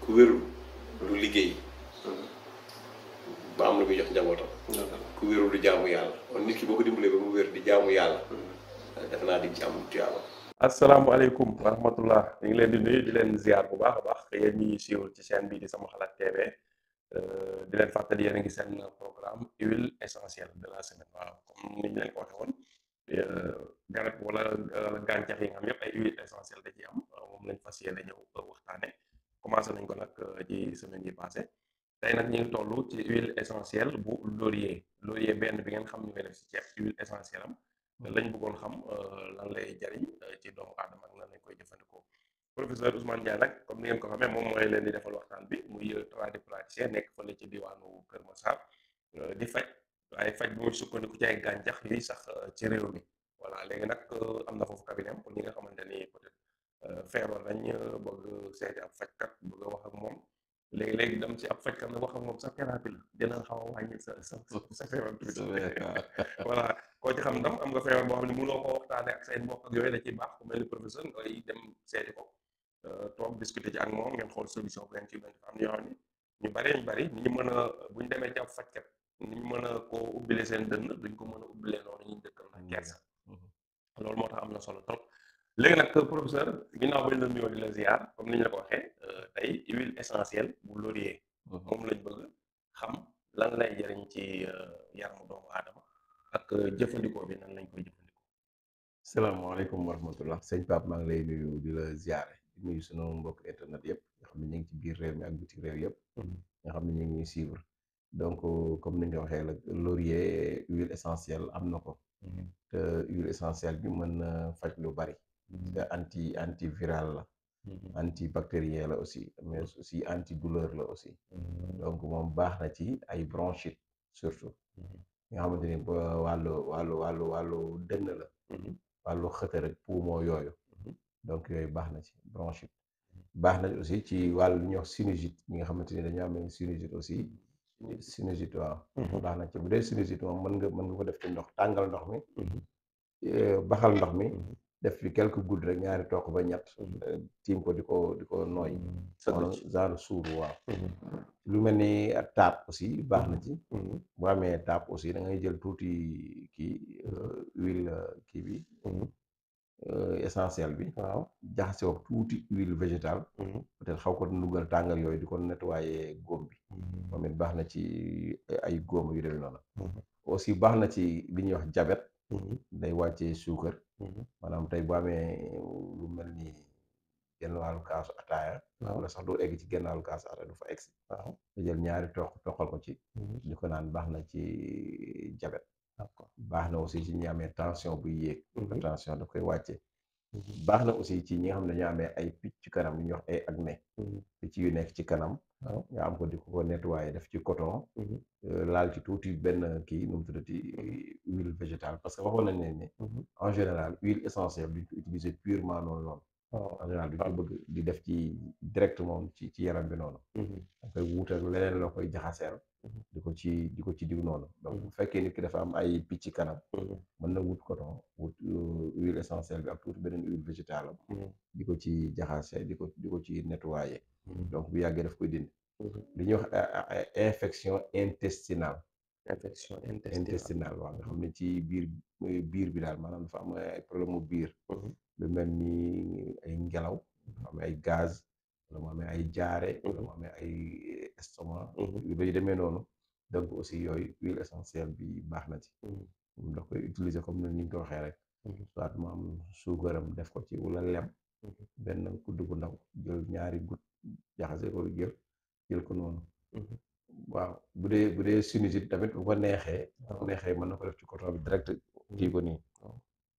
ku wérul du liggéey ba am lu muy jox njabootam. ku wérul du jaamu yàlla kon nit ki boo ko dimbalee ba mu wér di jaamu yàlla. defe naa di ci am tuyaaba. asalaamaaleykum wa rahmatullah ñu ngi leen di nuyu di leen ziar bu baax a baax yéen ñi suivre ci chaîne bii di Sama Xalaat TV di leen fàttali yéen a ngi seen programme huile essentielle de la semaine waaw comme ni ñu leen ko waxee woon garab wala gàncax yi nga xam yëpp ay huile essentielle da ciy am moom lañ fas yéene ñëw waxtaane commencé nañ ko nag ci semaine yi passé tey nag ñu ngi toll ci huile essentielle bu laurier benn bi ngeen xam ñu ngay def si ceeb huile essentielle am lañ bëggoon xam lan lay jariñ ci doomu aadama ak lan lañ koy jëfandikoo professeur Ousmane Ndiaye nag comme ni ngeen ko xamee moom mooy leen di defal waxtaan bi muy tradipraticien nekk fële ci diwaanu Kër Massar di faj waaye faj bi muy sukkandiku ci ay gàncax yuy sax ci réew mi voilà léegi nag am na foofu cabinet pour ñi nga xamante ni peut-être feebar nañ bëgg seeti ab fajkat bëgg a wax ak moom léegi-léegi dem ci ab fajkat nag wax ak moom sax thérapie la dina xaw a wàññi sa feebar tuuti voilà koo ci xam ndam am nga feebar boo xam ne mënoo koo waxtaane ak say mbokk ak yooyu da ciy baax ku mel ni professeur ngay dem seeti ko toog discuter ci ak moom ngeen xool solution bu leen ci doon am yoo xam ni ñu bari ni ñu mën a bu ñu demee ci ab fajkat ni ñu mën a koo ubbile seen dënn duñ ko mën a ubbile noonu ñu dëkkal nag kersa loolu moo tax am na solo trop léegi nag professeur ginnaaw bañ la nuyoo di la ziar comme ni ñu la ko waxee tey huile essentielle bu laurier moom lañ bëgg xam lan lay jëriñ ci yaramu doomu aadama ak jëfandikoo bi nan lañ koy jëfandikoo. salaamaaleykum wa rahmatullah sëñ Pape maa ngi lay nuyu di la ziare di nuyu sunu mbokk internet yëpp nga xam ne ñu ngi ci biir réew mi ak biti réew yëpp nga xam ne ñu ngi suivre donc comme ni nga waxee la laurier huile essentielle am na ko te huile essentielle bi mën na faj lu bari te antiviral la antibactérien la aussi mais aussi antidouleur la aussi donc moom baax na ci ay bronchite surtout nga xamante ni ba wàllu dënn la wàllu xëtër ak poumon yooyu donc yooyu baax na ci bronchite baax na aussi ci wàllu lu ñuy wax sinusite ñi nga xamante ni dañoo amee sinusite aussi sinusite waaw baax na ci bu dee sinusite moom mën nga ko def ci ndox tàngal ndox mi baxal ndox mi def fi quelques gouttes rek ñaari toq ba ñett tiim ko di ko nooy genre suur waaw lu mel ni taab aussi baax na ci bu amee taab aussi da ngay jël tuuti kii huile kii bi essentiel bi waaw jaxase wax tuuti huile végétale peut-être xaw ko ndugal tàngal yooyu di ko nettoyer góom bi moom it baax na ci ay góom yu demee noonu aussi baax na ci li ñuy wax diabète day wàccee suukar maanaam tey bu amee lu mel ni genn wàllu kaasu ataaya wala sax doo egg ci genn wàllu kaasu ataaya du fa egg si waaw nga jël ñaari toqal ko ci di ko naan baax na ci diabète baax na aussi ci ñi amee tension buy yéeg tension daf koy wàcce baax na aussi ci ñi nga xam ne dañoo amee ay picc ci kanam yu ñuy wax ay acné picc yu nekk ci kanam nga am ko di ko nettoyer def ci coton laal ci tuuti benn kii nu mu tuddati huile végétale parce que waxoon nañ ne en général huile essentielle duñ ko utiliser purement noonu en général duñ ko bëgg di def ci directement ci yaram bi noonu da koy wuutal leneen loo koy jaxaseel di ko ci diw noonu donc bu fekkee nit ki dafa am ay picc kanam mën na wut coton wut huile essentielle bi ak tuuti beneen huile végétale di ko ci jaxase di ko ci nettoyer donc bu yàggee daf koy dindi li ñuy wax infection intestinale waaw nga xam ne ci biir bi daal maanaam dafa am ay problème mu biir lu mel ni ay ngelaw dafa am ay gaz wala mu amee ay jaare wala mu amee ay estomac yu bay demee noonu donc aussi yooyu huile essentielle bi baax na ci da koy utiliser comme ni ñu ko waxee rek soit mu am suukaram def ko ci wala lem benn kudd bu ndaw jël ñaari goutte jaxase ko jël ko noonu waaw bu dee sinusite tamit bu ko neexee mën na ko def ci coton bi direct kii ko nii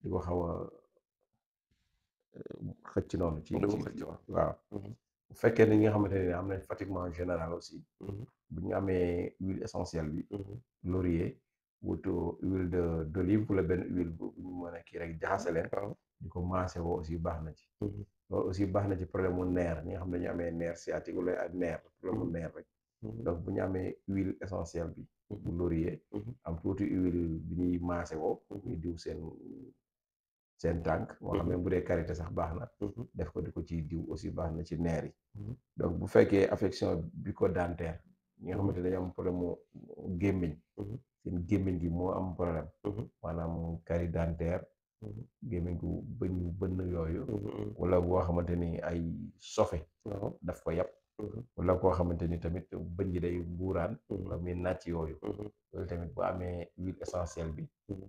di ko xaw a xëcc noonu ci waaw bu fekkee ne ñi nga xamante ne am nañ fatiguement général aussi bu ñu amee huile essentielle bi laurier wutu huile d'olive wala benn huile bu ñu mën a kii rek jaxase leen di ko maase woo aussi baax na ci loolu aussi baax na ci problème mu nerf ñi nga xam ne ñu amee nerf sciatique wala ak nerf problème mu nerf rek donc bu ñu amee huile essentielle bi bu laurier am tuuti huile bi ñuy maase woo ñuy diw seen tànk moo xam ne bu dee karité sax baax na def ko di ko ci diw aussi baax na ci neer yi donc bu fekkee affection bucco-dentaire ñi nga xamante ne dañu am problème mu gémmiñ seen gémmiñ gi moo am problème maanaam carie dentaire gémmiñ gu bënn yooyu wala boo xamante ni ay sofe daf ko yàpp wala koo xamante ni tamit bëñ gi day buuraan wala muy nàcc yooyu loolu tamit bu amee huile essentielle bi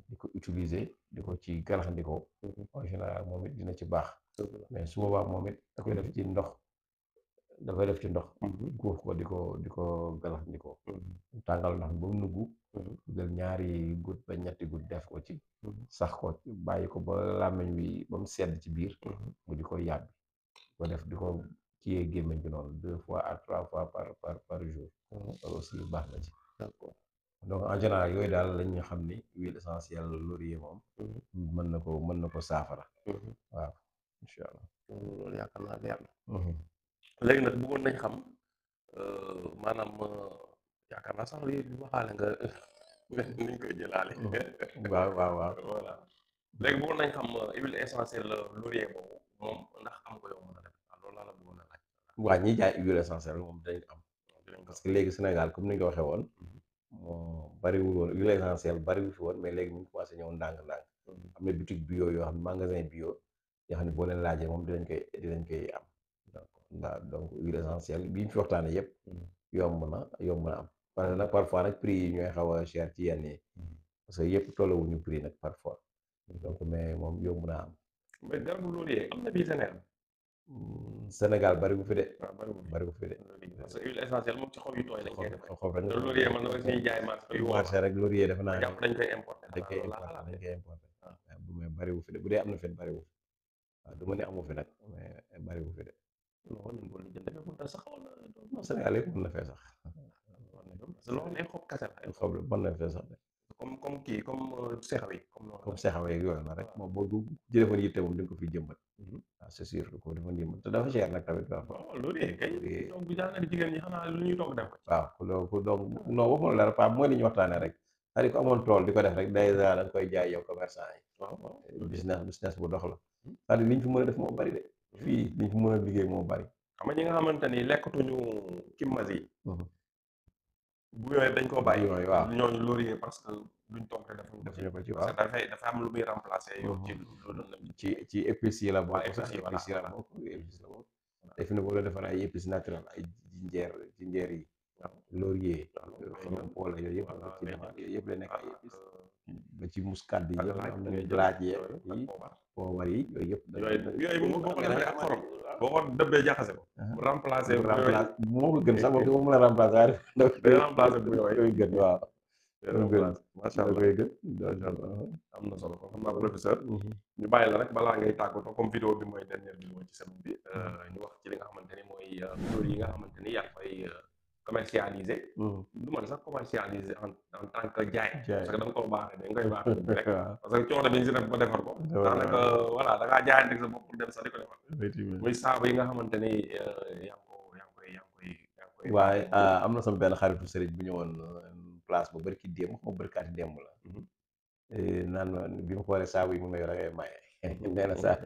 di ko utiliser di ko ci galaxndikoo en général moom it dina ci baax mais su boobaa moom it da koy def ci ndox guux ko di ko galaxndikoo tàngal ndox ba mu nugg jël ñaari goutte ba ñetti goutte def ko ci sax ko bàyyi ko ba làmmiñ wi ba mu sedd ci biir mu di ko yàbbi ko def di ko ciyee gémmiñ bi noonu 2 fois à 3 fois par jour loolu aussi baax na ci donc en général yooyu daal la ñu xam ni huile essentielle laurier moom mën na ko saafara waaw incha allah loolu yaakaar naa leer na léegi nag bëggoon nañ xam maanaam yaakaar naa sax li waxaale nga niñ koy jëlaale waaw voilà léegi bëggoon nañ xam huile essentielle laurier boobu moom ndax am ko yow mën a def loolu laa la bëggoon a laaj waa ñiy jaay huile essentielle moom dinañ am parce que léegi Sénégal comme ni nga ko waxee woon moo bariwul woon huile essentielle bariwul fi woon mais léegi mu ngi commencé ñëw ndànk-ndànk am na boutique bio yoo xam ne magasin bio yoo xam ne boo leen laajee moom dinañ koy am donc huile essentielle bi ñu fi waxtaane yëpp yomb na am parce que nag parfois nag prix yi ñooy xaw a cher ci yenn yi parce que yëpp tollawuñu prix nag parfois donc mais moom yomb na am mais garabu laurier am na bii Sénégal bari bu fi de bari bu fi de parce que huile essentielle moom ci xob yu tooy lañ koy def xob rek laurier man na ko ñuy jaay marché rek laurier defe naa jàpp dañ koy importer bu mais bari bu fi de bu dee am na fet bari bu fi waaw du ma ne amu fi nag mais bari bu fi de Sénégal yëpp mën na fee sax loolu ay xob kese la xob la mën na fee sax de comme sexaw yi comme sexaw yeeg yooyu la rek moom boo du jëlefoon yitte moom di nga ko fiy jëmbat waaw c'est sûr ko defoon jëmbat te dafa cher nag tamit loolu kay donc bu jàngale jigéen ñi xanaa lu ñuy toog def ko waaw ku donc non waxuma la pa mooy li ñu waxtaane rek xari ko amoon tool di ko def rek déjà da nga koy jaay yow commerçant yi business bu dox la c'est-à-dire li ñu fi mën a def moo bari de fii li ñu fi mën a liggéey moo bari xam nga ñi nga xamante ni lekkatuñu kimmas yi bu yooyu dañ ko bàyyi waaw ñooñu laurier parce que duñ toog te defuñu ko ci parce que dafa am lu muy remplacer yow ci épices yi la bokk sax épices yi la bokk te fi ne boo la defar ay épices naturelles ay jinjeer yi laurier xamampola yooyu yëpp ci defar yooyu yëpp la nekk ay épices ba ci muscade yi am nañu laaj yi poobar yi yooyu yëpp yooyu moom boo ko defee ak xorom boo ko dëbbee jaxase ko remplacer moo ko gën sax boo mën a remplacer day remplacer bu yooyu gën waaw macha allah koy gën am na solo kon xam naa professeur ñu bàyyi la rek balaa ngay tàggatoo comme vidéo bi mooy dernière vidéo ci semaine bi ñu wax ci li nga xamante ni mooy produit yi nga xamante ni yaa koy commercialisé du man sax commercialisé en tant que jaay parce que da nga ko baaxee dañ koy baaxee rek parce que coono bi ñu si def ba defar ko daanaka voilà da ngaa jaayante sa bopp pour dem sax di ko defar muy saabu yi nga xamante ni yaa ngi koy waaye am na sama benn xaritu sëriñ bu ñëwoon place ba bërki démb ma bërkaati démb la naan bi ma xoolee saabu yi mu ma yor ngay maye nee na saa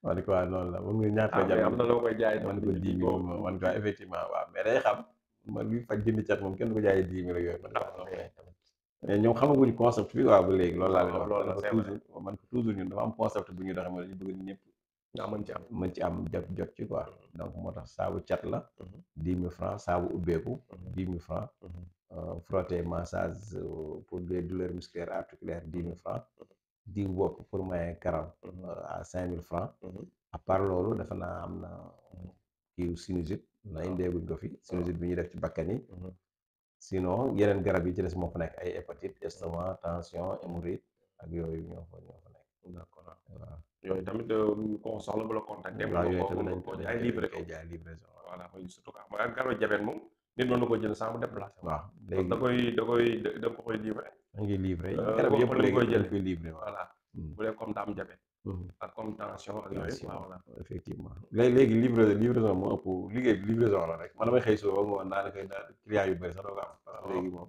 ma ne ko waa noonu la moom nga ñaata jàmm am na loo koy jaay man ko 10 000 man ko effectivement waaw mais day xam man luy faj jënd cat moom kenn du ko jaayee 10 000 yooyu mais ñoom xamaguñu concept bi waaw ba léegi loolu laa leen wax toujours man ko toujours ñun dafa am concept bu ñu doxee mooy dañu bëgg ñëpp nga mën ci am jot ci quoi donc moo tax saabu cat la 10 000 francs saabu ubbeeku 10 000 francs frotté massage pour les douleurs musculaires articulaires 10 000 francs diw bopp pour maye karaw à 5 000 francs à part loolu dafa naa am na kiiw sinusite na indeeguñ ko fi sinusite bi ñuy def ci bakkan yi sinon yeneen garab yi ci des moo fa nekk ay hépatite estomac tension hémorroïde ak yooyu ñoo fa nekk d'accord waaw yooyu tamit ko soxla bu la contacter waaw yooyu tamit ko jaay livraison voilà mooy surtout que mooy ak garabu jabet moom nit mën na ko jël sans mu déplacé waaw léegi da ko koy livré da ngay livré garab yëpp léegi dañ koy livré voilà bu dee comme daa am jabet ak comme tension ak yooyu voilà effectivement léegi livraison moo ëpp liggéey bi livraison la rek man damay xëy suba ba ngoon daanaka client yu bëri sax doo ko am parce que léegi moom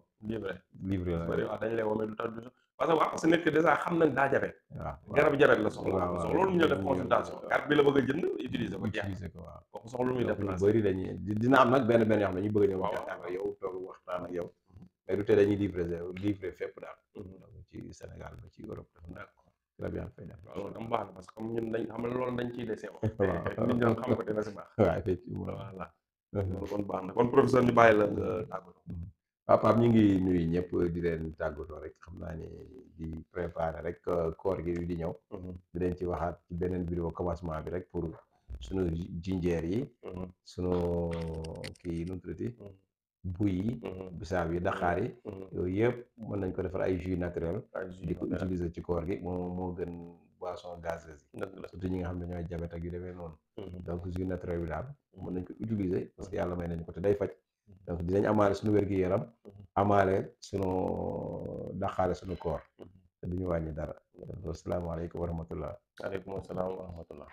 livré la waaw dañ lay woo mais du tax parce que waaw parce que nit ki dèjà xam nañ daa jabet. waaw garabu jabet la soxla. waaw soxla lu ñu def consultation. carte bi la bëgg a jënd utiliser ko jeex. utiliser ko waaw. kooku soxla lu muy donc ñu déplacé. bëri dañuy dina am nag benn yoo xam ne ñu bëgg a ñëw waaw waxtaan ak yow toog waxtaan ak yow mais du tee dañuy livrer fépp daal. donc ci Sénégal ba ci Europe dafa d'accord très bien fay def. waaw loolu dama baax na parce que comme ñun dañ xam ne loolu dañ ciy dese wax. waaw nit ñi xam ko dina si baax. waaw effectivement. voilà. loolu kon baax na kon professeur ñu bàyyi la nga tàggatoo. waaw Pape ñu ngi nuyu ñëpp di leen tàggatoo rek xam naa ni di préparer rek koor gi di ñëw. di leen ci waxaat ci beneen vidéo commencement bi rek pour sunu jinjeer yi. sunu kii nu mu tuddati buy yi. bisaab yi daqaar yi. yooyu yëpp mën nañ ko defar ay jus naturel. di ko utiliser ci koor gi moo gën boisson gazeuse yi. surtout ñi nga xam ne ñooy diabète ak yu demee noonu. donc jus naturel bi daal mën nañ ko utiliser parce que yàlla may nañu ko te day faj. donc dinañ amaale suñu wér-gu-yaram amaale suñu daqaale suñu koor te duñu wàññi dara. asalaamaaleykum wa rahmatullah. waaleykum asalaam wa rahmatullah.